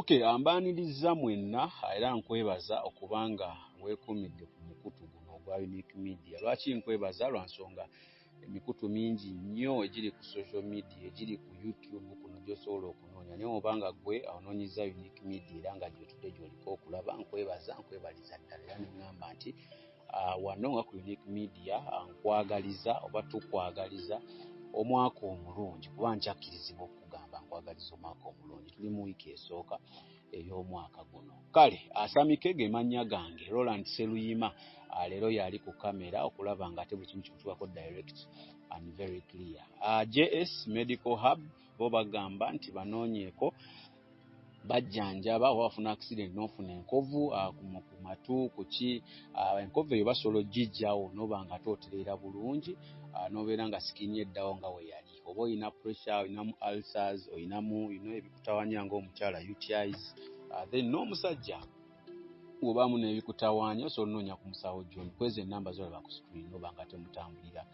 Okay, ambaaniriza mwenna era nkwebaza okuba nga weekuumidde ku mukutu guno ogwa Unique Media. Lwaki nkwebaza? Lwa nsonga emikutu mingi nnyo egiri ku social media, egiri ku YouTube kuno gy'osobola okunoonya, naye oba nga ggwe onoonyezza Unique Media era nga gy'otudde gy'oliko okulaba, nkwebaza, nkwebaliza ddala era ne ŋŋamba nti wano nga ku Unique Media nkwagaliza oba tukwagaliza omwaka omulungi, kuba nkyakkirizibwa okukugamba nkwagaliza omwaka omulungi. Tuli mu wiiki esooka ey'omwaka guno. Kale Asamike ge mannya gange, Roland Sseruyima leero yali ku kamera okulaba nga ate buli kimu kikutuukako direct and very clear. JS Medical Hub bo bagamba nti banoonyeeko, bajjanjaba oba bafuna accident n'ofuna enkovu ku matu ku ki, enkovu eyo basobola ogiggyawo n'oba nga ate otereera bulungi, n'obeera nga skin eddawo nga we yali. Oba oyina pressure, oyinamu ulcers, oyinamu ebikutawaanya ng'omukyala, UTIs, then n'omusajja bw'obaamu n'ebikutawaanya osobola onoonya ku musawo John kwezi enamba zolaba ku screen, oba nga temutambulira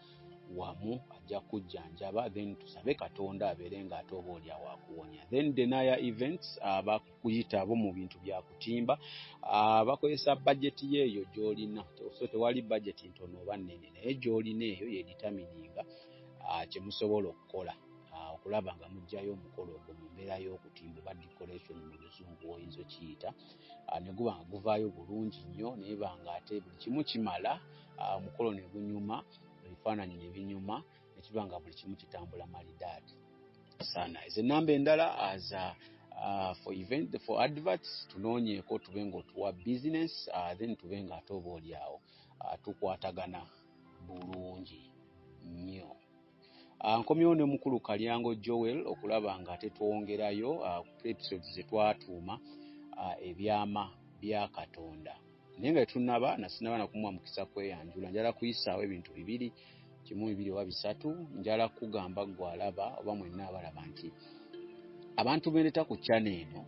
wamu ajja kujjanjaba, then tusabe Katonda abeere ng'ate oba oli awo akuwonya. Then Denaya Events bakuyita bo mu bintu bya kutimba, bakozesa budget yeeyo gy'olina, so tewali budget ntono oba nnene, naye gy'olina eyo ye determininga kye musobola okukola okulaba nga muggyayo omukolo ogwo mu mbeera y'okutimba oba decoration mu Luzungu woyinza okiyita, ne guba nga guvaayo bulungi nnyo, naye ba nga ate buli kimu kimala, omukolo ne gunyuma, ebifaananyi ne binyuma, ne kiba nga buli kimu kitambula malidaadi sana. Ezo enamba endala as for event, for adverts, tunoonyeeko tube ng'otuwa business, then tube nga ate oba oli awo tukwatagana bulungi nnyo. Nkomyewo ne mukulu Kalyango Joel okulaba nga ate twongerayo episodes ze twatuuma Ebyama bya Katonda. Naye nga tetunnaba nasinaba nakumuwa mukisa kweyanjula, njala kuyisaawo ebintu bibiri, kimu, bibiri oba bisatu. Njala kugamba ggwe alaba oba mwenna abalaba nti abantu bendeta ku channel eno,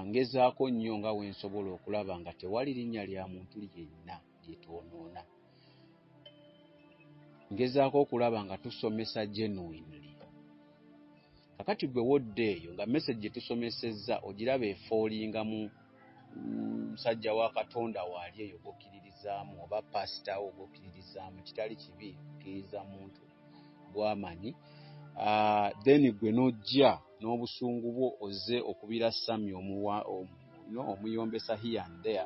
ngezaako nnyo nga we nsobola okulaba nga tewali linnya lya muntu lyenna lyetwonoona. Ngezaako okulaba nga tusomesa genuinely. Kakati gwe wodde eyo nga message gye tusomesezza ogiraba efallinga mu musajja wa Katonda waali eyo gw'okkiririzaamu oba pasita wo gw'okkiririzaamu, kitali kibi kukkiriza muntu gwamanyi, then gwe n'ojja n'obusungu bwo ozze okubira Sami omuwa no, omuyombesa here and there,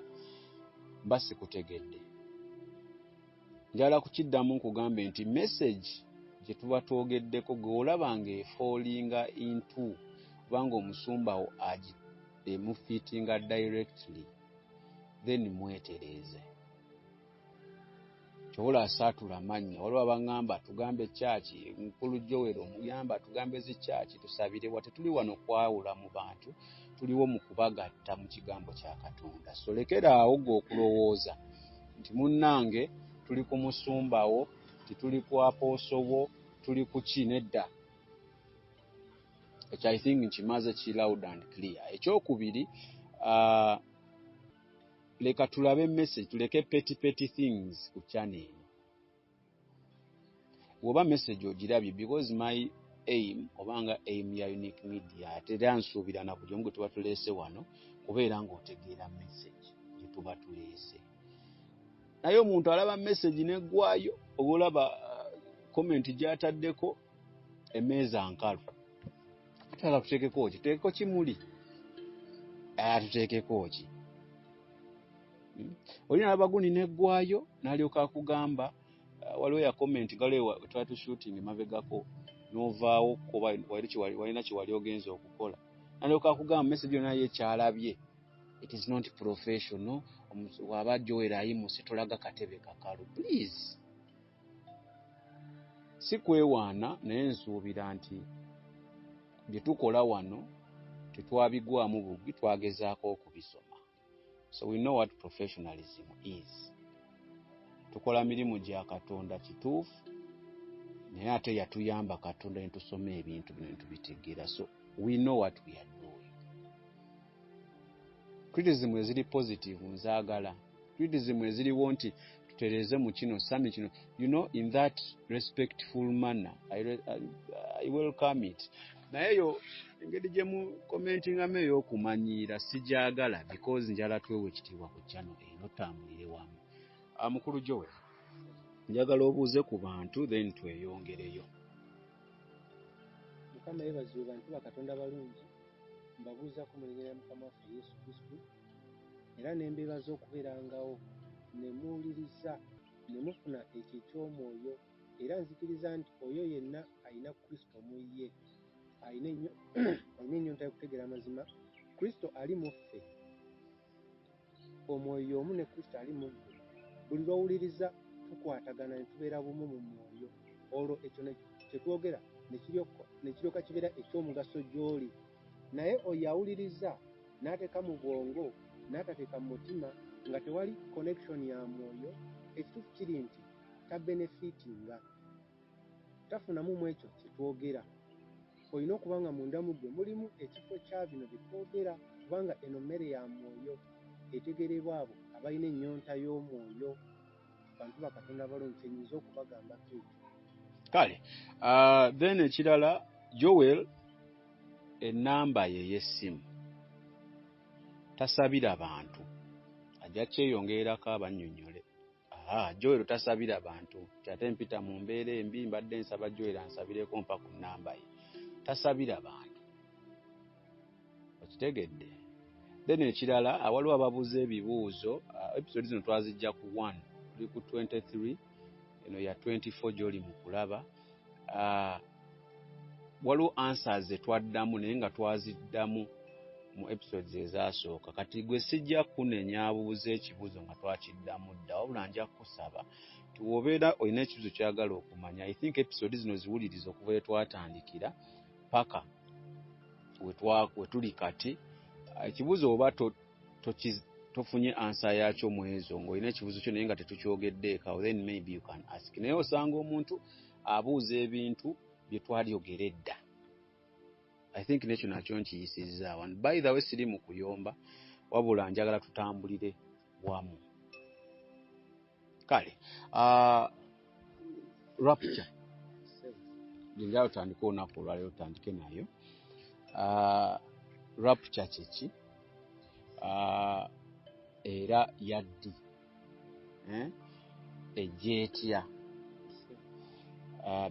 mba sikutegedde. Njagala kukiddamu nkugambe nti message gye tuba twogeddeko gwe olaba ng'efallinga into kubanga omusumba wo agi emufiitinga directly, then mwetereeze. Kyobola asaatula mannya, waliwo abaŋŋamba tugambe kyaki mukulu Joel omuyamba tugambe zi kyaki tusabire wa. Tetuli wano kwawula mu bantu, tuliwo mu kubagatta mu kigambo kya Katonda. So lekeraawo gwe okulowooza nti munnange tuli ku musumbawo, tituli ku apostle wo, tuli ku ki. Nedda, ekyo I think nkimaze ki loud and clear. Ekyokubiri, leka tulabe message, tuleke petty petty things ku channel eno. Bw'oba message ogirabye, because my aim obanga aim ya Unique Media, ate era nsuubira na buli omu gwe tuba tuleese wano kubeera ng'otegeera message gye tuba tuleese. Naye omuntu alaba message neggwayo oba olaba comment gy'ataddeko emmeeza nkalu, twagala tuteekeko ki? Tuteekeko kimuli, tuteekeko ki? Oli nalaba gundi neggwayo n'alyoka akugamba, waliwo ya comment galiwo twali tushooting emabegako n'ovaawo kuba walina kye wali ogenza okukola, n'alyoka akugamba message yonna ye kyalabye it is not professional, bw'aba Joel ayimuse tolaga katebe kakalu. Please, si kwewaana, naye nsuubira nti bye tukola wano tetwabigwamu bugwi, twagezaako okubisoma, so we know what professionalism is. Tukola mirimu gya Katonda kituufu, naye ate yatuyamba Katonda ne tusoma ebintu bino ne tubitegeera, so we know what we are doing. Criticism eziri positive nzaagala, criticism eziriwo nti tutereeze mu kino sami kino, in that respectful manner, I welcome it. Naye yo engeri gye mu commentingamu ey'okumanyiira sigyagala, because njala twewa ekitiibwa ku channel eno, tutambulire wamu. Mukulu Joel, njagala obuuze ku bantu, then tweyongereyo. Mukama yeebazibwe. Bantu ba Katonda balungi, mbabuuzaako mu linnya lya Mukama waffe Yesu Kristo, era ne mbeebaza okubeerangawo ne muwuliriza ne mufuna ekyo eky'omwoyo. Era nzikiriza nti oyo yenna alina Kristo mu ye alina ennyonta y'okutegeera amazima. Kristo ali mu ffe, omwoyo y'omu ne Kristo ali mu ggwe. Buli lw'owuliriza tukwatagana ne tubeera bumu mu mwoyo, olwo ekyo kye twogera ne kiryoka kibeera eky'omugaso gy'oli. Naye oyo awuliriza n'ateeka mu bwongo n'atateeka mu mutima, nga tewali connection ya mwoyo, ekituufu kiri nti tabenefitinga, tafunamu mu ekyo kye twogera. Olina okuba nga munda mu ggwe mulimu ekifo kya bino bye twogera, kubanga eno mmere ya mwoyo etegeerebwa abo abalina ennyonta y'omwoyo. Bantu ba Katonda abalungi, kye nnyinza okubagambako ekyo. Kale, then ekirala, Joel ennamba ye ey'essimu tasabira bantu, ajja kyeyongererako abannyonnyole. Joel tasabira bantu, nti ate mpita mu mbeera embi, mbadde nsaba Joel ansabireko, mpa ku nnamba ye. Tasabira bantu, okitegedde? Then ekirala, waliwo ababuuza ebibuuzo. Episode zino twazijja ku 1, tuli ku 23, eno ya 24 gy'oli mu kulaba. Waliwo answers ze twaddamu naye nga twaziddamu mu episodes ezasooka. Kati gwe sijja kunenya abuuza ekibuuzo nga twakiddamu dda, wabula nja kusaba nti bw'obeera olina ekibuuzo ky'oyagala okumanya, I think episode zino ziwuliriza okuva we twatandikira paka we tuli kati. Ekibuuzo oba tofunye answer yakyo mu ezo, ng'olina ekibuuzo kyo naye nga tetukyogeddeeko, then maybe you can ask. Naye osanga omuntu abuuza ebintu bye twalyogera edda. I think nekyo nakyo nkiyisizaawo. And by the way, siri mu kuyomba, wabula njagala tutambulire wamu. Kale, rapture njagala tutandike olunaku olwaleero, tutandike nayo. Rapture kyeki, era yaddi, eh? Ejja etya?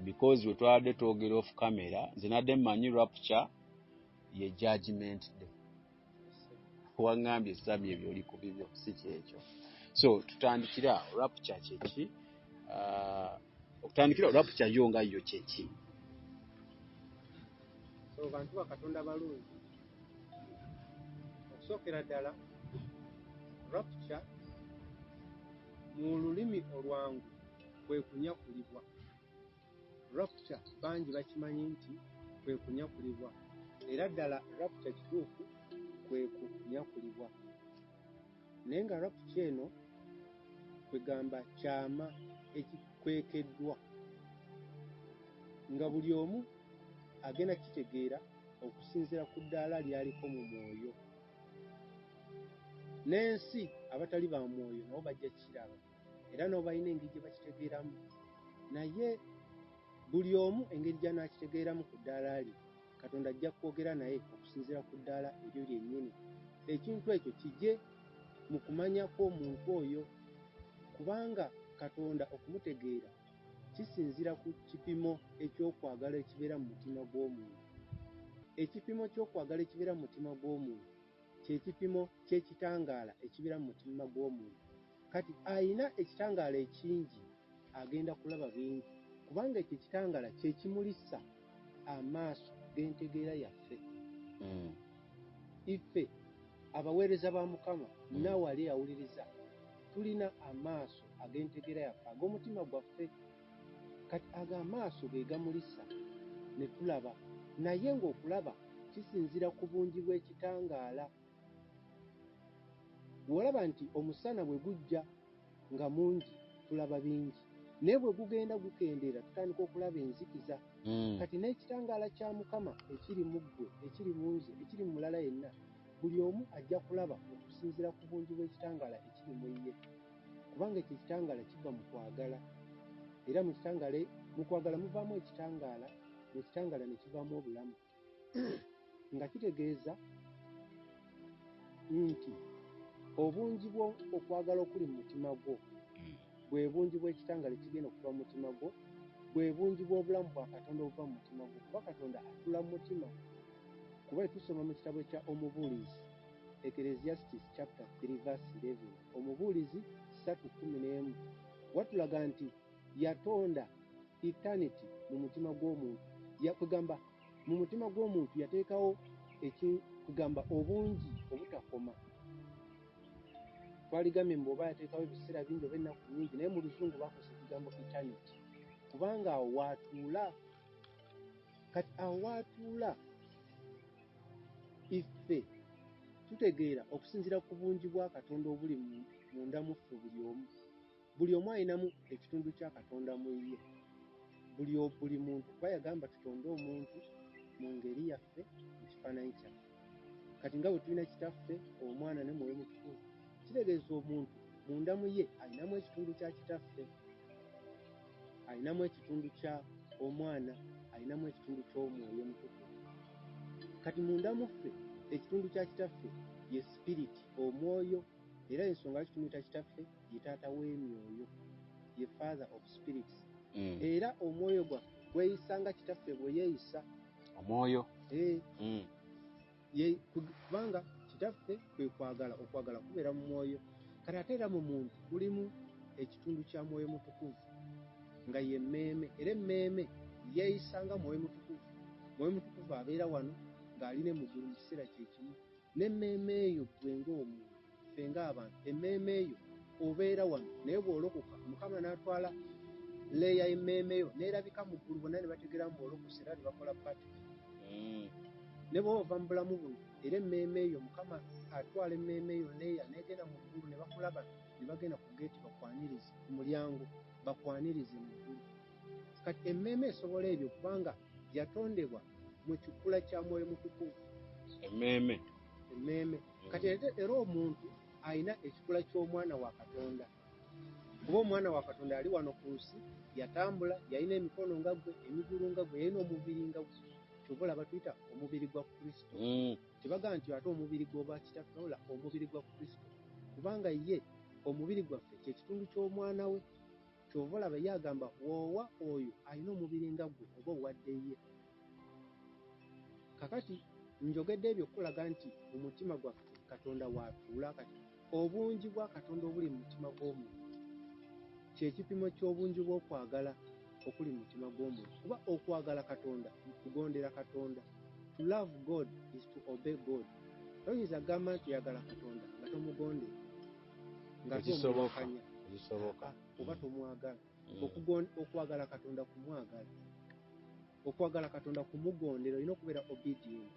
Because we twabadde twogera off camera, nze nadde mmanyi rapture ye judgment day. Waŋŋambye Sami ebyo oli ku bibyo, si kyekyo. So tutandikire awo, rapture kyeki? Okutandikira rapture yo nga yo kyeki? So bantu ba Katonda balungi, okusookera ddala rapture mu lulimi olwangu kwe kunyakulibwa. Rapture bangi bakimanyi nti kwe kunyakulibwa, era ddala rapture kituufu kwe kunyakulibwa, naye nga rapture eno kwegamba kyama ekikwekeddwa nga buli omu agenda kitegeera okusinziira ku ddaala ly'aliko mu mwoyo. N'ensi abatali ba mwoyo nabo bajja kukiraba, era nabo balina engeri gye bakitegeeramu, naye buli omu engeri gy'anaakitegeeramu ku ddaala lye, Katonda ajja kwogera naye okusinziira ku ddaala eryo lyennyini. Ekintu ekyo kijje mu kumanya kw'omuntu oyo, kubanga Katonda okumutegeera kisinziira ku kipimo eky'okwagala ekibeera mu mutima gw'omuntu. Ekipimo ky'okwagala ekibeera mu mutima gw'omuntu kye kipimo ky'ekitangaala ekibeera mu mutima gw'omuntu. Kati ayina ekitangaala ekingi agenda kulaba bingi, kubanga ekyo ekitangaala kye kimulisa amaaso g'entegeera yaffe. Iffe abaweereza ba Mukama, naawe ali awuliriza, tulina amaaso ag'entegeera yaffe ag'omutima gwaffe. Kati ago amaaso ge gamulisa ne tulaba, naye ng'okulaba kisinziira ku bungi bw'ekitangaala. Bw'olaba nti omusana bwe gujja nga mungi tulaba bingi, naye bwe gugenda gukendeera tutandika okulaba enzikiza. Kati n'ekitangaala kya Mukama ekiri mu ggwe, ekiri mu nze, ekiri mu mulala yenna, buli omu ajja kulaba okusinziira ku bungi bw'ekitangaala ekiri mu ye, kubanga ekyo ekitangaala kiva mu kwagala, era mu kitangaala, mu kwagala muvaamu ekitangaala, mu kitangaala ne kivaamu obulamu. Nga kitegeeza nti obungi bwo okwagala okuli mu mutima gwo bwe bungi bw'ekitangala ekigenda okuva mu mutima gwo, bwe bungi bw'obulamu bwa Katonda obuva mu mutima gwo, kuba Katonda atula mu mutima. Kuba tusoma mu kitabo kya Omubuulizi, Ecclesiastes chapter 3 verse 11, Omubuulizi 3:11, watulaga nti yatonda eternity mu mutima gw'omuntu. Kugamba mu mutima gw'omuntu yateekawo kugamba obungi obutakoma. Twaligambye mbu oba yateekawo ebiseera bingi oba ennaku nnyingi, naye mu Luzungu bakozesa ekigambo eternity, kubanga awo waatuula. Kati awo waatuula iffe tutegeera okusinziira ku bungi bwa Katonda obuli munda mu ffe. Buli omu alinamu ekitundu kya Katonda mu ye. Buli muntu, kuba yagamba tutonde omuntu mu ngeri yaffe, mu kifaananyi kyaffe. Kati nga bwe tulina Kitaffe, Omwana ne Mwoyo Mutukuvu, kitegeeza omuntu munda mu ye alinamu ekitundu kya Kitaffe, alinamu ekitundu kya Omwana, alinamu ekitundu ky'Omwoyo Mutukuvu. Kati munda mu ffe ekitundu kya Kitaffe ye spirit, omwoyo. Era ensonga lwaki tumuyita Kitaffe, ye taata w'emyoyo, ye father of spirits. Era omwoyo gwaffe gweyisa nga Kitaffe bwe yeeyisa. Omwoyo. Kubanga Kitaffe kwe kwagala, okwagala kubeera mu mwoyo. Kati ate era mu muntu mulimu ekitundu kya Mwoyo Mutukuvu nga ye mmeeme, era emmeeme yeeyisa nga Mwoyo Mutukuvu. Mwoyo Mutukuvu abeera wano ng'ali ne mu ggulu mu kiseera kye kimu. N'emmeeme eyo ggwe ng'omuntu, ffe ng'abantu, emmeeme eyo obeera wano, naye bw'olokoka Mukama n'atwala leeya y'emmeeme yo n'erabika mu ggulu, bonna ne bategeera mbu olokose, era ne bakola party. Ne bw'oba ova mu bulamu buno, era emmeeme eyo Mukama atwala emmeeme eyo leeya n'egenda mu ggulu, ne bakulaba ne bagenda ku geeti bakwanirize, ku mulyango bakwanirize mu ggulu. Kati emmeeme esobola ebyo kubanga yatondebwa mu kikula kya Mwoyo Mutukuvu. Emmeeme. Emmeeme. Kati era omuntu alina ekikula ky'omwana wa Katonda, kuba omwana wa Katonda ali wano ku nsi yatambula, yalina emikono nga ggwe, emigulu nga ggwe, yalina omubiri nga ggwe. Kyova olaba tuyita omubiri gwa Kristo. Tebagamba nti ate omubiri gw'oba Kitaffe, wabula omubiri gwa Kristo, kubanga ye omubiri gwaffe kye kitundu ky'omwana we. Kyova olaba ye agamba woowa oyo alina omubiri nga ggwe oba owadde ye. Kakati njogedde ebyo okulaga nti mu mutima gwaffe Katonda waatuula. Kati obungi bwa Katonda obuli mu mutima gw'omuntu kye kipimo ky'obungi bw'okwagala okuli mu mutima gw'omuntu, kuba okwagala Katonda kugondera Katonda. To love God is to obey God. Toyinza kugamba nti oyagala Katonda nga tomugondera, nga Tekisoboka. tomuwakanya. Tekisoboka. Oba tomwagala. Okwagala Katonda kumwagala, okwagala Katonda kumugondera, olina okubeera obedient.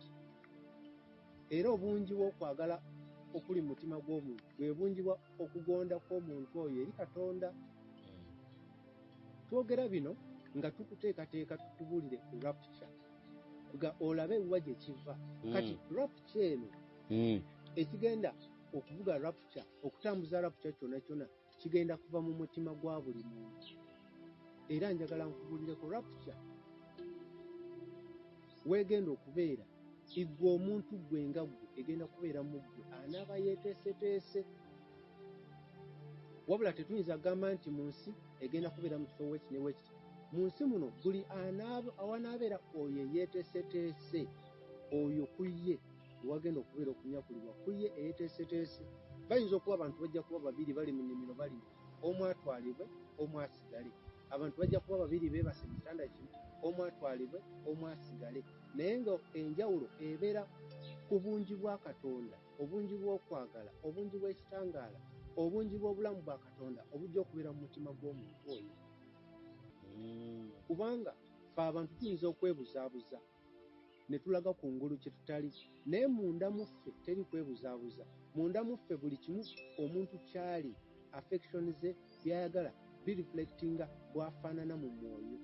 Era obungi bw'okwagala okuli mu mutima gw'omuntu bwe bungi bwa okugonda kw'omuntu oyo eri Katonda. Twogera bino nga tukuteekateeka tukubuulire ku rapture, nga olabe wa gye kiva. Kati rapture eno, ekigenda okuvuga rapture, okutambuza rapture kyonna kyonna kigenda kuva mu mutima gwa buli muntu. Era njagala nkubuulireko rapture weegenda okubeera iggwe omuntu ggwe nga ggwe, egenda kubeera mu ggwe anaaba yeeteeseteese. Wabula tetuyinza kugamba nti mu nsi egenda kubeera mu kifo weki ne wekiti. Mu nsi muno buli awanaabeera oyo eyeeteeseteese, oyo ku ye wagenda okubeera okunyakulibwa, ku ye eyeeteeseteese. Bayinza okuba abantu bajja kuba babiri bali mu nnimiro balima, omu atwalibwe omu asigale. Abantu bajja kuba babiri beebase mu kitanda kimu, omu atwalibwe omu asigale. Naye nga enjawulo ebeera ku bungi bwa Katonda, obungi bw'okwagala, obungi bw'ekitangaala, obungi bw'obulamu bwa Katonda obujja okubeera mu mutima gw'omuntu oyo. Kubanga ffe abantu tuyinza okwebuzaabuza ne tulaga ku ngulu kye tutali, naye munda mu ffe teri kwebuzaabuza. Munda mu ffe buli kimu omuntu ky'ali, affection ze, by'ayagala bireflectinga bw'afaanana mu mwoyo.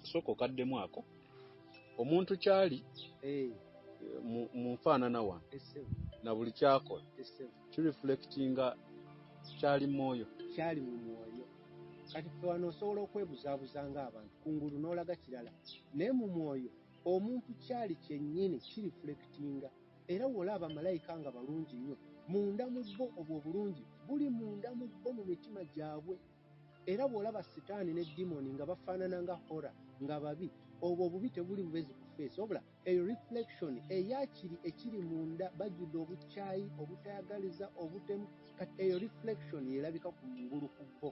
Sooka okaddemu ako. Omuntu ky'ali mu nfaanana wano na buli ky'akola kireflectinga kyali mwoyo. Kyali mu mwoyo. Kati ffe wano osobola okwebuzaabuza ng'abantu ku ngulu n'olaga kirala, naye mu mwoyo Omuntu kyali kyennyini kireflectinga. Era w'olaba bamalayika nga balungi nnyo, munda mu bo obwo obulungi buli munda mu bo mu mitima gyabwe. Era bw'olaba sitaani ne dimoni nga bafaanana nga hora, nga babi, obwo obubi tebuli bubezi ku face, wabula eyo reflection eyakiri ekiri munda, bajjudde obukyayi, obutayagaliza, obutemu. Kati eyo reflection yerabika ku ngulu ku bo.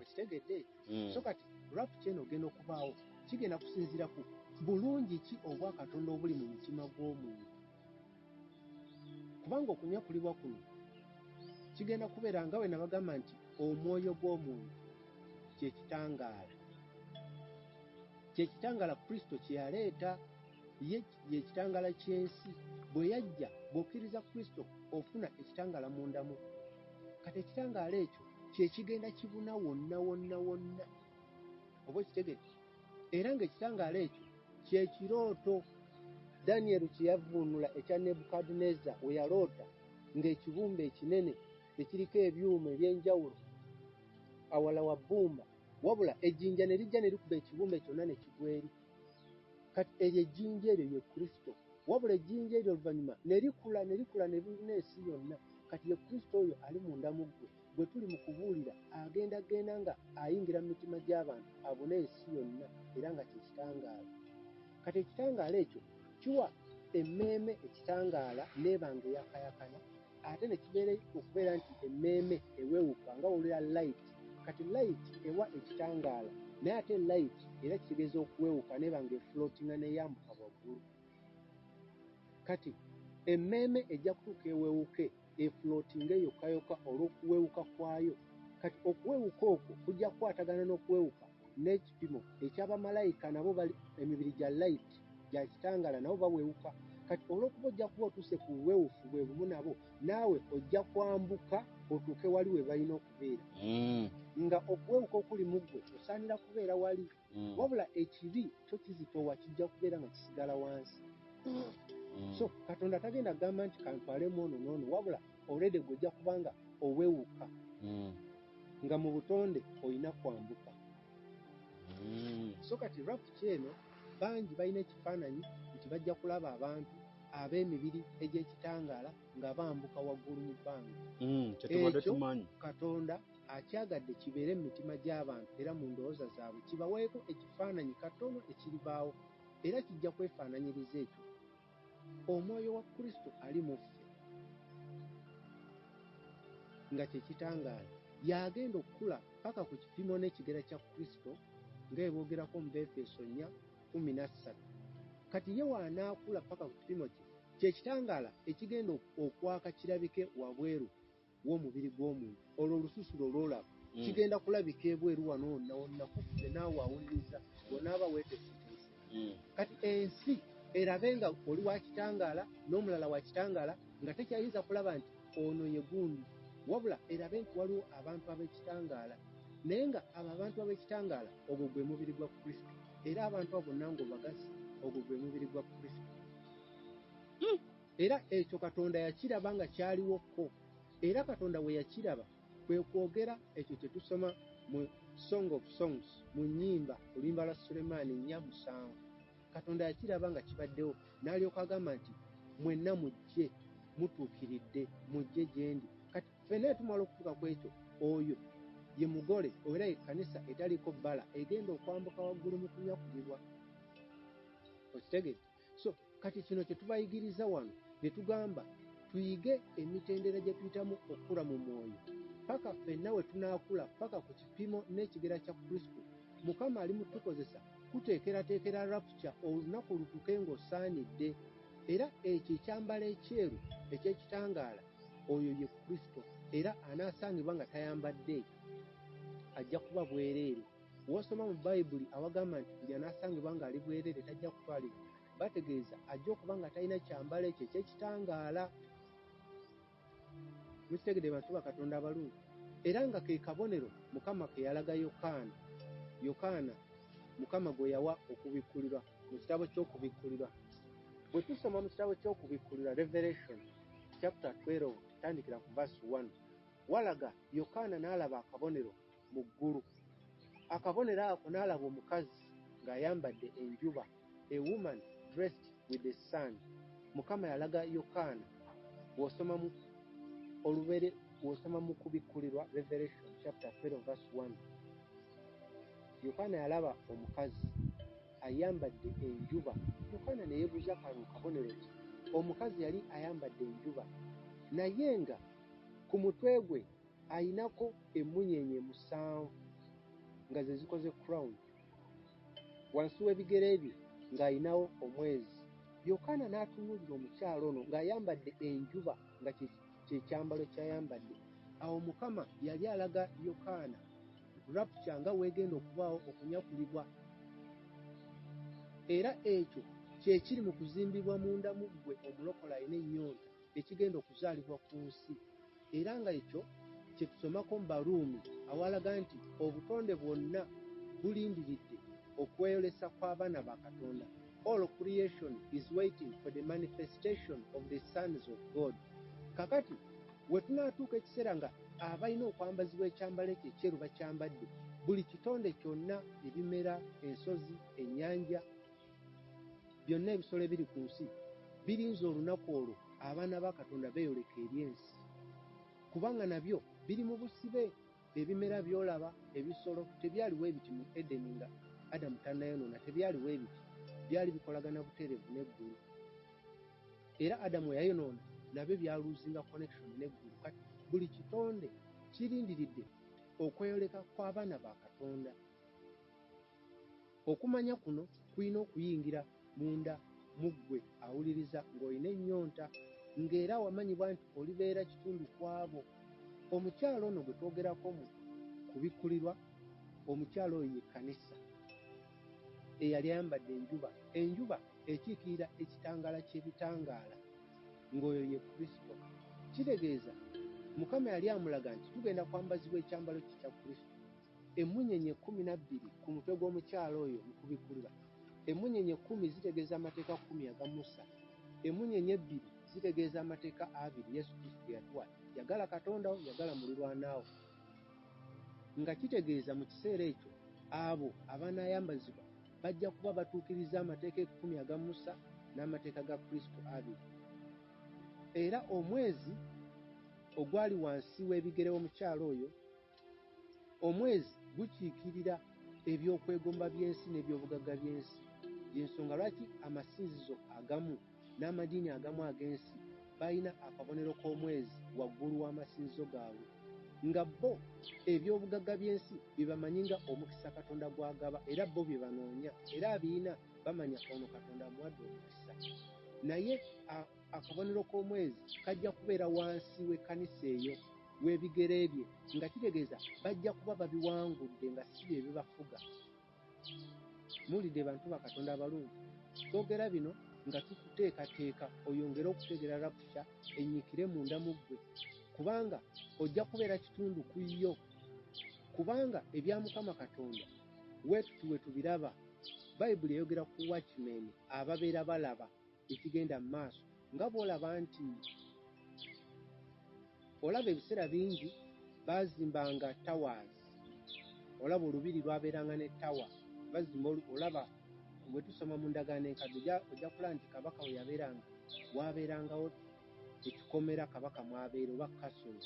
Okitegedde ekyo? So kati rapture eno ogenda okubaawo kigenda kusinziira ku bulungi ki obwa Katonda obuli mu mutima gw'omuntu. Kubanga okunyakulibwa kuno kigenda kubeera nga bwe nabagamba nti omwoyo gw'omuntu kye kitangaala. Kye kitangaala Kristo kye yaleeta, ye ye kitangaala ky'ensi. Bwe yajja, bw'okkiriza Kristo ofuna ekitangaala munda mu. Kati ekitangaala ekyo kye kigenda kibuna wonna wonna wonna. Oba okitegedde? Era ng'ekitangaala ekyo kye kirooto Daniel kye yavvuunula ekya Nebukadduneeza we yaloota ng'ekibumbe ekinene ekiriko ebyuma eby'enjawulo awala wa bbumba, wabula ejjinja ne lijja ne likuba ekibumbe kyonna ne kigwa eri. Kati eryo ejjinja eryo ye Kristo, wabula ejjinja eryo oluvannyuma ne likula ne likula ne libuna ensi yonna. Kati ye Kristo oyo ali munda mu ggwe, gwe tuli mu kubuulira, agenda genda nga ayingira mu mitima gy'abantu abune ensi yonna, era nga kye kitangaala. Kati ekitangaala ekyo kiwa emmeeme ekitangaala n'eba nga eyakayakana, ate ne kibeera okubeera nti emmeeme ewewuka nga wulira light. Kati light ewa ekitangaala, naye ate light era kitegeeza okuwewuka n'eba nga efloatinga n'eyambuka waggulu. Kati emmeeme ejja kutuuka ewewuke efloatinge yokka yokka olw'okuwewuka kwayo. Kati okuwewuka okwo kujja kukwatagana n'okuwewuka n'ekipimo eky'abamalayika, nabo bali emibiri gya light gya kitangaala, nabo bawewuka. Kati olw'okuba ojja kuba otuuse ku buwewufu bwe bumu nabo, naawe ojja kwambuka otuuke wali we balina okubeera. Nga okuwewuka okuli mu ggwe osaanira kubeera wali. Wabula ekibi kyo kizitowa, kijja kubeera nga kisigala wansi. So Katonda tagenda kugamba nti kantwalemu ono n'ono, wabula already gwe ojja kuba nga owewuka. Nga mu butonde olina kwambuka. So kati rapture eno bangi balina ekifaananyi nti bajja kulaba abantu ab'emibiri egy'ekitangaala nga bambuka waggulu mu bbanga. Kyetubadde Ekyo tumanyi. Katonda akyagadde kibeere mu mitima gy'abantu era mu ndowooza zaabwe, kibaweeko ekifaananyi katono ekiribaawo, era kijja kwefaananyiriza ekyo. Omwoyo wa Kristo ali mu ffe nga kye kitangaala, y'agenda okukula paka ku kipimo n'ekigera kya Kristo nga bwe boogerako mu Befeso 4:13. Kati ye w'anaakula paka ku kipimo kye, kye kitangaala ekigenda okwaka kirabike wabweru w'omubiri gw'omuntu. Olwo olususu lwo lw'olaba kigenda kulabika ebweru wano wonna wonna ku ffe, naawe awuliriza bw'onaaba weeteeseteese. Kati ensi erabe nga oli wa kitangaala n'omulala wa kitangaala, nga tekyayinza kulaba nti ono ye gundi, wabula erabe nti waliwo abantu ab'ekitangaala. Naye nga abo abantu ab'ekitangaala ogwo gwe mubiri gwa Kristo, era abantu abo bonna ng'obagasse ogwo gwe mubiri gwa Kristo. Era ekyo Katonda yakiraba nga kyaliwoko, era Katonda bwe yakiraba kwe kwogera ekyo kye tusoma mu Song of Songs, mu nnyimba, oluyimba lwa Sulemaani 4:7. Katonda yakiraba nga kibaddewo, n'alyoka agamba nti mwenna mujje mutuukiridde, mujje gye ndi. Kati ffenna tumala okutuuka ku ekyo, oyo ye mugole era ekkanisa etaliko bbala egenda okwambuka waggulu mu kunyakulibwa. Okitegedde? So kati kino kye tubayigiriza wano ne tugamba tuyige emitendera gye tuyitamu okukula mu mwoyo paka ffenna we tunaakula paka ku kipimo n'ekigera kya Kristo. Mukama ali mu tukozesa kuteekerateekera rapture, olunaku lutuuke ng'osaanidde. Era ekyo ekyambalo ekyeru eky'ekitangaala, oyo ye Kristo, era anaasangibwa nga tayambadde ekyo ajja kuba bwereere. W'osoma mu Bayibuli awagamba nti buli anaasangibwa ng'ali bwereere tajja kutwalibwa, bategeeza ajja okuba nga talina kyambalo ekyo eky'ekitangaala. Mukitegedde bantu ba Katonda abalungi? Era nga ke kabonero Mukama ke yalaga Yokaana. Yokaana Mukama gwe yawa okubikkulirwa mu kitabo ky'okubikkulirwa. Bwe tusoma mu kitabo ky'okubikkulirwa, Revelation chapter 12, tandikira ku verse 1, walaga Yokaana n'alaba akabonero mu ggulu. Akabonero ako n'alaba omukazi ng'ayambadde enjuba, a woman dressed with the sun. Mukama yalaga Yokaana, bw'osoma mu olubere, bw'osoma mu Kubikkulirwa, Revelation chapter 12 verse 1, Yokaana yalaba omukazi ayambadde enjuba. Yokaana ne yeebuuza, kano kabonero ki? Omukazi yali ayambadde enjuba, naye nga ku mutwe gwe ayinako emmunyeenye 7 nga ze zikoze crown. Wansi w'ebigere bye ng'ayinawo omwezi. Yokaana n'atunuulira omukyala ono ng'ayambadde enjuba, nga kye kyambalo ky'ayambadde. Awo Mukama yali alaga Yokaana rapture nga weegenda okubaawo, okunyakulibwa. Era ekyo kye kiri mu kuzimbibwa munda mu ggwe omulokole alina ennyonta, ekigenda okuzaalibwa ku nsi. Era nga ekyo kye tusomako mu Baruumi, awalaga nti obutonde bwonna bulindiridde okweyolesa kw'abaana ba Katonda. All creation is waiting for the manifestation of the sons of God. Kakati we tunaatuuka ekiseera nga abalina okwambazibwa ekyambalo ekyo ekyeru bakyambadde, buli kitonde kyonna, ebimera, ensozi, ennyanja, byonna ebisolo ebiri ku nsi birinze olunaku olwo abaana ba Katonda beeyoleka eri ensi, kubanga nabyo biri mu busibe. Ebimera by'olaba, ebisolo, tebyaliwo ebiti mu Edeni nga Adamu tannayonoona. Tebyaliwo ebiti, byali bikolagana butereevu n'eggulu. Era Adamu yayonoona, nabyo byaluzinga connection n'eggulu. Kati buli kitonde kirindiridde okweyoleka kw'abaana ba Katonda. Okumanya kuno kulina okuyingira munda mu ggwe awuliriza ng'olina ennyonta, ng'era wamanyibwa nti olibeera kitundu ku abo. Omukyala ono gwe twogerako mu Kubikkulirwa, omukyala oyo ye kkanisa eyali ayambadde enjuba. Enjuba ekiikirira ekitangaala ky'ebitangaala, ng'oyo ye Kristo. Kitegeeza Mukama yali amulaga nti tugenda kwambazibwa ekyambalo kye kya Kristo. Emmunyeenye 12 ku mutwe gw'omukyala oyo mu Kubikkulirwa, emmunyeenye 10 zitegeeza amateeka 10 aga Musa. Emmunyeenye 2 zitegeeza amateeka 2 Yesu Kristo ge yatuwa: yagala Katonda wo, yagala mulirwanaawo. Nga kitegeeza mu kiseera ekyo abo abanaayambazibwa bajja kuba batuukiriza amateeka 10 aga Musa n'amateeka ga Kristo 2. Era omwezi ogwali wansi w'ebigere w'omukyala oyo, omwezi gukiikirira ebyokwegomba by'ensi n'ebyobugagga by'ensi. Y'ensonga lwaki amasinzizo agamu n'amadiini agamu ag'ensi balina akabonero k'omwezi waggulu w'amasinzizo gaabwe, nga bo ebyobugagga by'ensi bye bamanyi nga omukisa Katonda gw'agaba, era bo bye banoonya, era abiina bamanya ono Katonda amuwadde omukisa. Naye akabonero k'omwezi kajja kubeera wansi w'ekkanisa eyo w'ebigere bye, nga kitegeeza bajja kuba babiwangudde, nga si bye bibafuga. Muwulidde, bantu ba Katonda abalungi? Twogera bino nga tukuteekateeka oyongere okutegeera rapture, ennyikire munda mu ggwe, kubanga ojja kubeera kitundu ku yo. Kubanga ebya Mukama Katonda weetuti we tubiraba. Bayibuli eyogera ku watchmen ababeera balaba ekigenda mu maaso, nga bw'olaba nti olaba ebiseera bingi baazimbanga towers. Olaba olubiri lwabeeranga ne tower bazimba. Olaba bwe tusoma mu Ndagaano Enkadde, ojja kulaba nti kabaka we yabeeranga wabeerangawo ekikomera kabaka mwabeera, oba castle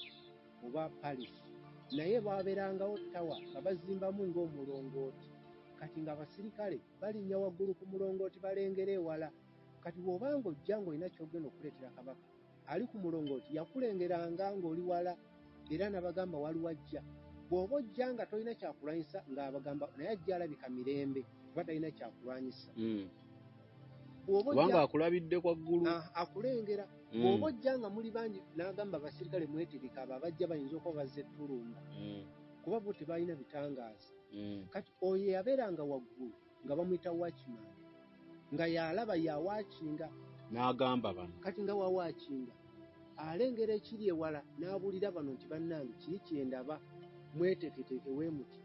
oba palace, naye babeerangawo tower nga bazimbamu ng'omulongooti. Kati nga abasirikale balinnya waggulu ku mulongooti balengera ewala. Kati bw'obanga ojja ng'olina ky'ogenda okuleetera kabaka, ali ku mulongooti yakulengeranga ng'oli wala, era n'abagamba waliwo ajja. Bw'oba ojja nga tolina kyakulwanyisa, ng'abagamba naye ajja alabika mirembe kuba talina kyakulwanyisa. Kubanga akulabidde kwaggulu. Akulengera. Bw'oba ojja nga muli bangi, n'agamba abasirikale mwetegeka, abo abajja bayinza okuba bazze tulumba, kuba bo tebalina bitangaaza. Kati oyo yabeeranga waggulu nga bamuyita watchman, nga yalaba, yawakinga. N'agamba bano. Kati nga wawakinga alengera ekiri ewala, n'abuulira bano nti bannange, kiri kyendaba, mweteeketeeke weemuti.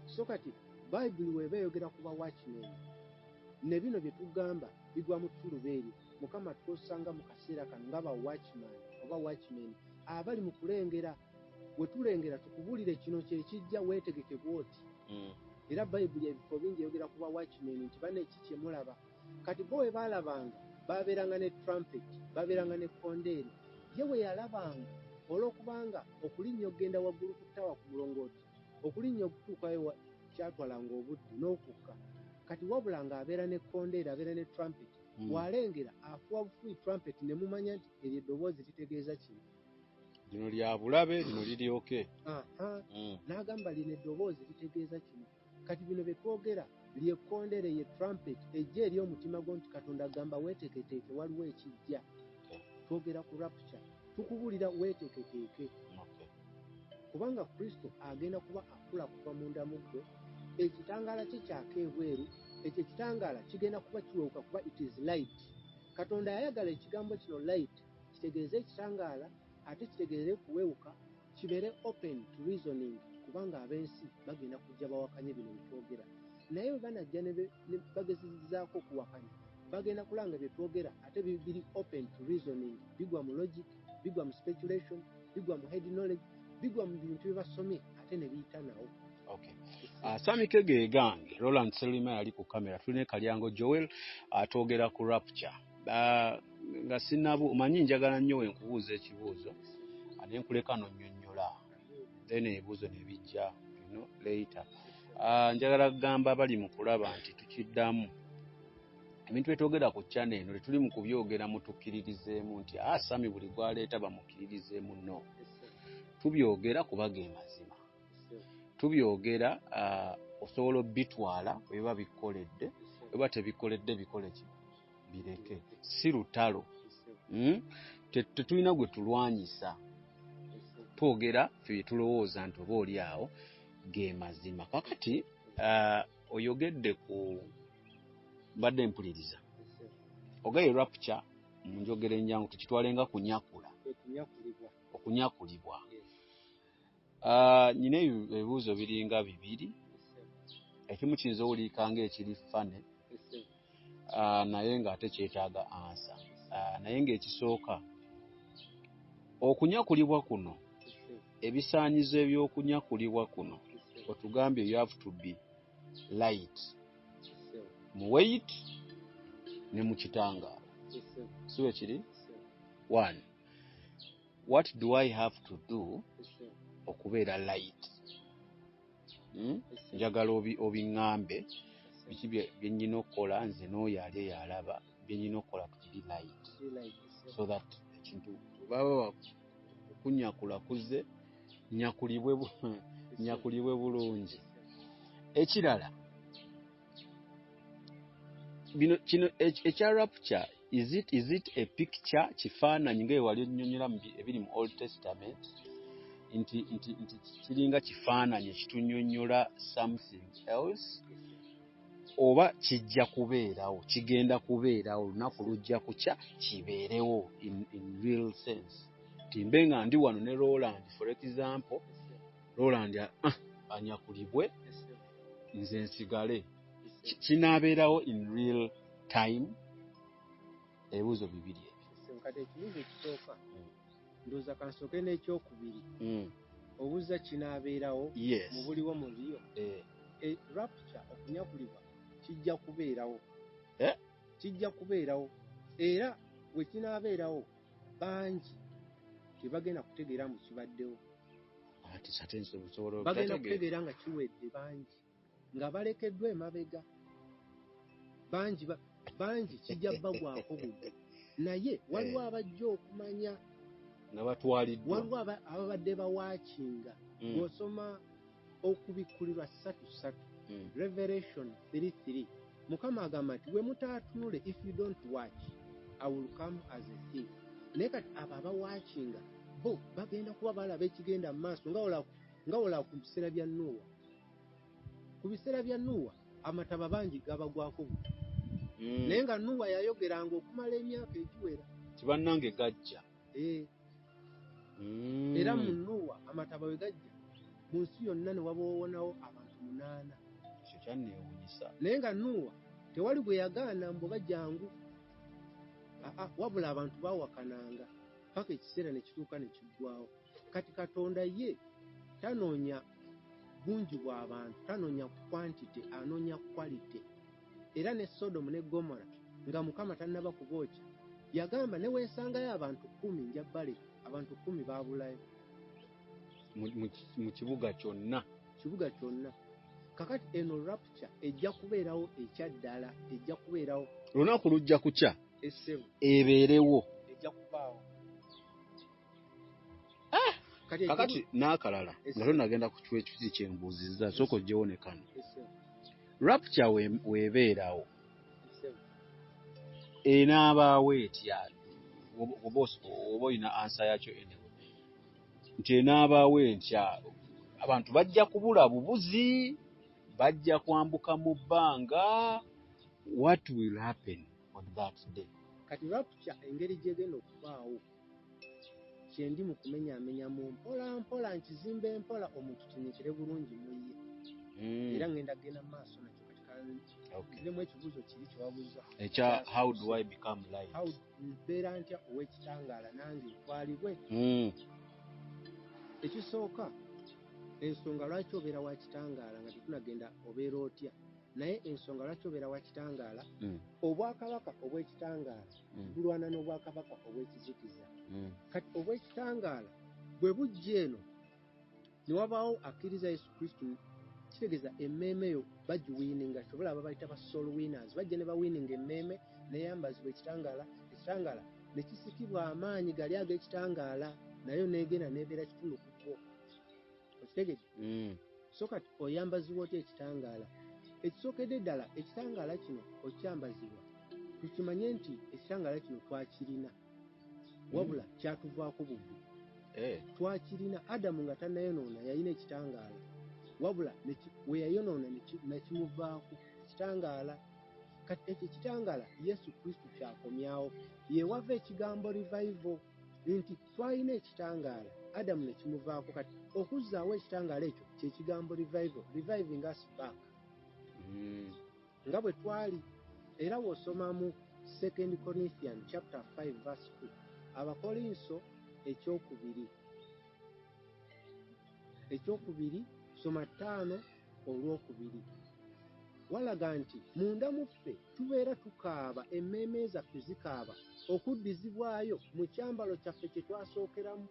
So kati Bayibuli weeba eyogera ku ba watchmen, ne bino bye tugamba bigwa mu ttuluba eryo. Mukama tukozesanga mu kaseera kano nga ba watchman oba watchmen abali mu kulengera. We tulengera tukubuulire kino kyekijja, weetegeke bw'oti. Era Bayibuli ebifo bingi eyogera ku ba watchmen nti banne ki kye mulaba. Kati bo bwe baalabanga, baabeeranga ne trumpet, baabeeranga ne kkondeere. Ye bwe yalabanga, olw'okubanga okulinnya okugenda waggulu ku ttaawa ku mulongooti, okulinnya okutuukayo wa, kyatwalanga obudde, n'okukka. Kati wabula nga abeera ne kkondeere, abeera ne trumpet. Bw'alengera, afuuwa bufuuyi trumpet ne mumanya nti eryo eddoboozi litegeeza kino. Lino lya bulabe, lino liri okay. Aha. N'agamba lino eddoboozi litegeeza kino. Kati bino bye twogera lye kkondeere, ye trumpet ejja eri omutima gwo nti Katonda agamba weeteeketeeke, waliwo ekijja. Twogera ku rapture, tukubuulira weeteeketeeke. Kubanga Kristo agenda kuba akula kuva munda mu ggwe, ekitangaala kye kyaka ebweru, ekyo ekitangaala kigenda kuba kiwewuka kuba it is light. Katonda yayagala ekigambo kino light kitegeeze ekitangaala ate kitegeeze kuwewuka, kibeere open to reasoning, kubanga ab'ensi bagenda kujja bawakanye bino bye twogera. Naye bwe banajja ne bagezezaako okuwakanya, bagenda kulanga bye twogera ate biri open to reasoning, bigwa mu logic, bigwa mu speculation, bigwa mu head knowledge, bigwa mu bintu bye basomye ate ne biyita nawo. Okay. Sami Kege gange, Roland Selima yali ku kamera, tulina Kalyango Joel atwogera ku rapture. Nga sinnabu, omanyi njagala nnyo we nkubuuza ekibuuzo, ne nkuleka n'onnyonnyola, then ebibuuzo ne bijja later. Njagala kugamba abali mu kulaba nti tukiddamu. Ebintu bye twogera ku channel eno tetuli mu kubyogera mutukkiririzeemu nti Sami buli gw'aleeta bamukkiririzeemu, no. Tubyogera kuba ge mazima. Tubyogera osobola obbitwala bwe biba bikkoledde, oba tebikkoledde bikole ki? Bireke. Si lutalo. Tetulina gwe tulwanyisa. Twogera ffe bye tulowooza nti oba oli awo ge mazima. Kakati oyogedde ku mbadde mpuliriza. Ogaye rapture mu njogera ennyangu tukitwale nga kunyakula. Okunyakulibwa. Nina ebibuuzo biringa bibiri. Ekimu kiyinza owulirika ng'ekiri funny, naye ng'ate kyetaaga answer. Naye ng'ekisooka, okunyakulibwa kuno, ebisaanyizo eby'okunyakulibwa kuno, otugambye you have to be light mu weight ne mu kitangaala. Si bwe kiri? One, what do I have to do okubeera light? Njagala obiŋŋambe biki bye nnina okukola nze n'oyo ali eyo alaba bye nnina okukola to be light, so that ekintu baba okunyakula kuzze nyakulibwe bulungi. Ekirala, bino kino ekya rapture, is it a picture, kifaananyi nga wali onnyonnyola ebiri mu Old Testament nti kiringa kifaananyi ekitunyonnyola something else, oba kijja kubeerawo, kigenda kubeerawo, olunaku lujja kukya kibeerewo in real sense, nti mbe nga ndi wano ne Roland, for example, Roland anyakulibwe nze nsigale, kinaabeerawo in real time? Ebibuuzo bibiri ebyo. Kati ekibuuzo ekisooka, ndowooza kansooke n'ekyokubiri. Obuuza kinaabeerawo mu buliwo mu real. Rapture, okunyakulibwa, kijja kubeerawo. Kijja kubeerawo, era bwe kinaabeerawo bangi tebagenda kutegeera mbu kibaddewo. Ate ate nsobola Bagenda obutategeera. Kutegeera nga kiwedde, bangi nga balekeddwa emabega, bangi kijja bagwako budde, naye waliwo abajja okumanya nga batwaliddwa. Waliwo ababadde bawatchinga. Bw'osoma Okubikkulirwa 3:3, Revelation 3:3, Mukama agamba nti bwe mutaatunule, if you don't watch, I will come as a thief. Naye kati abo abawatchinga bo bagenda kuba balaba ekigenda mu maaso, nga wola ku biseera bya Nuuwa. Ku biseera bya Nuuwa amataba bangi gabagwako buti, naye nga Nuuwa yayogeranga okumala emyaka egiwera. Tibannange gajja. Era mu Nuuwa amataba we gajja mu nsi yonna ne wabawonawo abantu 8. Ekyo kyanneewuunyisa. Naye nga Nuuwa tewali gwe yagaana mbu bajangu, aa, wabula abantu baawakananga paka ekiseera ne kituuka ne kiggwawo. Kati Katonda ye tanoonya Bungi bw'abantu, tanoonya quantity, anoonya quality. Era ne Sodomu ne Gomora nga Mukama tannaba kubookya, yagamba ne wensangayo abantu 10 nja baleka, abantu 10 baabulayo. Mu kibuga kyonna. Kibuga kyonna. Kakati eno rapture ejja kubeerawo ekyaddala, ejja kubeerawo. Lunaku lujja kukya. Essebo. Ebeerewo. Ejja kubaawo. Kakati n'akalala nga tonagenda ku kitu kyembuuzizza, sooka oggyewo ne kano. Rapture weebeerawo enaabaawo etya? Oba olina ansa yakyo anyway. Nti enaabaawo etya? Abantu bajja kubula bubuzi, bajja kwambuka mu bbanga. What will happen on that day? Kati rapture engeri gy'egenda okubaawo, kyendi mu kumenyaamenya mu mpola mpola, nkizimba empola, omuntu kinyikire bulungi mu ye. Era ngenda genda mu maaso nakyo kati nziremu ekibuuzo kiri kye wabuuza. Ekya how do I become light? How mbeera ntya ow'ekitangaala nange ntwalibwe? Ekisooka, ensonga lwaki obeera wa kitangaala nga tetunagenda obeera otya, naye ensonga lwaki obeera wa kitangaala, obwakabaka obw'ekitangaala bulwana n'obwakabaka obw'ekizikiza. Kati obw'ekitangaala bwe bujja eno ne wabaawo akkiriza Yesu Kristo, kitegeeza emmeeme eyo bagiwiininga, kyobola babayita ba soul winners, bajja ne bawiininga emmeeme neyambazibwa ekitangaala, ekitangaala ne kisikibwa amaanyi gali ag'ekitangaala, nayo n'egenda n'ebeera kitundu ku kwo. Okitegedde? So kati oyambazibwa otya ekitangaala? Ekisookedde ddala, ekitangaala kino okyambazibwa, tukimanye nti ekitangaala kino twakirina, wabula kyatuvaako bubi. Twakirina, Adamu nga tannayonoona yalina ekitangaala, wabula we yayonoona nekimuvaako ekitangaala. Kati ekyo ekitangaala Yesu Kristo kyakomyawo, ye wava ekigambo revival, nti twalina ekitangaala, Adamu ne kimuvaako. Kati okuzzaawo ekitangaala ekyo kye kigambo revival, reviving us back. Nga bwe twali. Era bw'osoma mu 2 Corinthians chapter 5 verse 2, Abakolinso ekyokubiri soma 5:2, walaga nti munda mu ffe tubeera tukaaba, emmeeme zaffe zikaaba okuddizibwayo mu kyambalo kyaffe kye twasookeramu.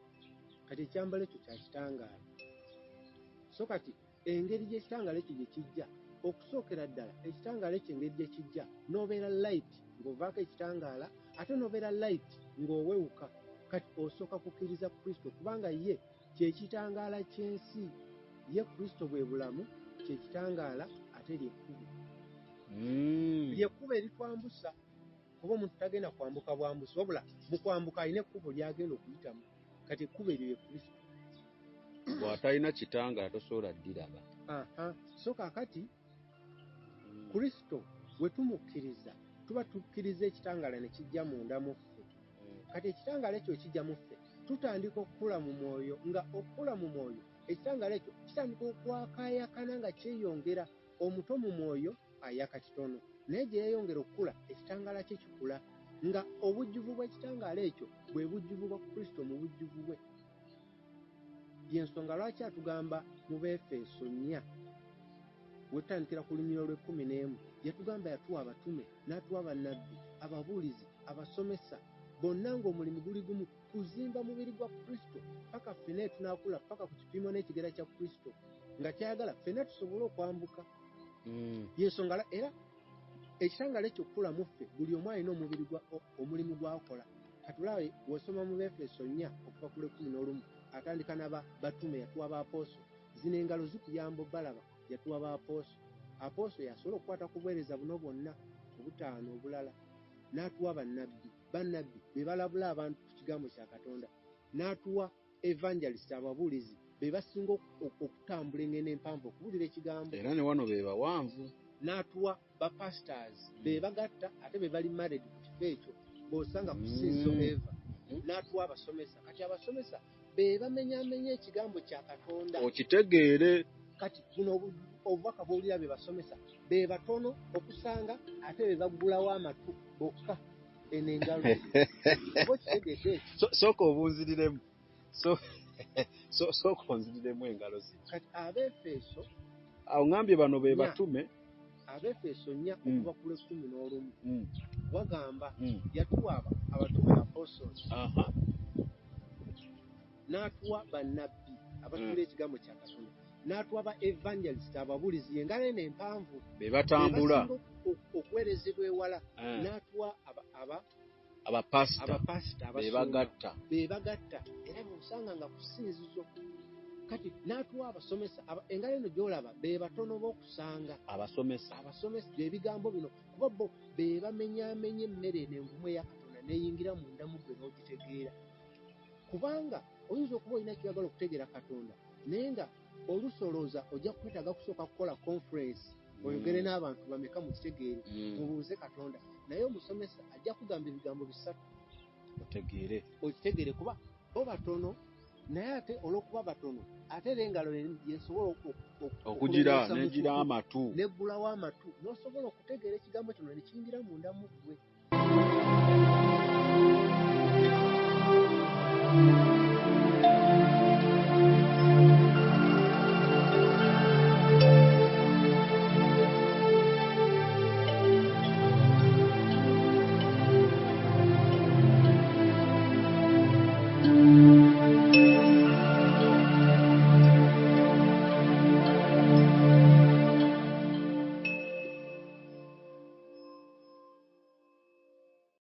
Kati ekyambalo ekyo kya kitangaala. So kati engeri gy'ekitangaala ekyo gye kijja, okusookera ddala ekitangaala ekyo engeri gye kijja, n'obeera light ng'ovaako ekitangaala, ate n'obeera light ng'owewuka. Kati osooka kukkiriza Kristo, kubanga ye kye kitangaala ky'ensi. Ye Kristo bwe bulamu, kye kitangaala ate ly'ekkubo. Ly'ekkubo eritwambusa, kuba omuntu tagenda kwambuka bwambusi, wabula mu kwambuka alina ekkubo ly'agenda okuyitamu. Kati ekkubo eryo ye Kristo. Bw'atalina kitangaala tosobola ddiraba. So kaakati Kristo bwe tumukkiriza, tuba tukkiriza ekitangaala ne kijja munda mu ffe. Kati ekitangaala ekyo kijja mu ffe, tutandika okukula mu mwoyo, nga okukula mu mwoyo, ekitangaala ekyo kitandika okwakaayakana nga kyeyongera. Omuto mu mwoyo ayaka kitono, naye gye yeeyongera okukula, ekitangaala kye kikula, nga obujjuvu bw'ekitangaala ekyo bwe bujjuvu bwa Kristo mu bujjuvu bwe. Y'ensonga lwaki atugamba mu Befeso 4, we tutandikira ku lunyiriri olw'ekkumi n'emu, yatugamba yatuwa abatume, n'atuwa bannabbi, ababuulizi, abasomesa, bonna ng'omulimu guli gumu, kuzimba mubiri gwa Kristo paka ffenna tunaakula paka ku kipimo n'ekigera kya Kristo, nga kyayagala ffenna tusobole okwambuka. Y'ensonga era ekitangaala ekyo okukula mu ffe, buli omu alina omulimu gw'akola. Kati olaba bw'osoma mu Befeso 4 okuva ku lw'ekkumi n'olumu, atandika n'aba batume, yatuwa ba apooso. Zino engalo zikuyamba obbalaba, yatuwa ba apooso. Apooso yasobola okukwata ku buweereza buno bwonna obutaano obulala, n'atuwa bannabbi. Bannabbi be balabula abantu ku kigambo kya Katonda, n'atuwa evangelist, ababuulizi be basinga okutambula engendo empanvu okubuulira ekigambo. Era ne wano be bawanvu. N'atuwa ba pastors be bagatta ate be bali married ku kifo ekyo bw'osanga ku Sinzo Eva. N'atuwa abasomesa. Kati abasomesa be bamenyaamenya ekigambo kya Katonda. Okitegeere. Kati buno obubaka bw'owulira be basomesa be batono okusanga ate be baggulawo amatu bokka eno engalo. Oba okitegedde ekyo? Sooka obunziriremu. So sooka onziriremu engalo zino. Kati Abeefeso Awo ŋŋambye bano be 4, batume. Abeefeso 4 okuva ku lw'ekkumi n'olumu wagamba yatuwa abatume, apostles, n'atuwa bannabbi abatuula ekigambo kya Katonda, n'atuwa ba evangelist, ababulizi, engalo eno empanvu be batambula be basinga okuweerezebwa ewala, n'atuwa abapasita abapasita, be abasumba, bagatta. Be bagatta era bwosanga nga ku ssinzizo. Kati n'atuwa abasomesa, engalo eno gy'olaba be batono b'okusanga. Abasomesa. Abasomesa ebigambo bino, kuba bo be bamenyaamenya emmere eno envumu eya Katonda n'eyingira munda mu ggwe n'ogitegeera, kubanga oyinza okuba olina kyoyagala okutegeera Katonda, naye nga olusolooza ojja kwetaaga kusooka kukola conference, oyogere n'abantu bameka mukitegeere, mubuuze Katonda. Naye omusomesa ajja kugamba ebigambo bisatu otegeere. Okitegeere, kuba bo batono, naye ate olw'okuba batono, ate era engalo yesobola okugira okulongoosa mu negira kutu, amatu, neggulawo amatu n'osobola okutegeera ekigambo kino ne kiyingira munda mu ggwe.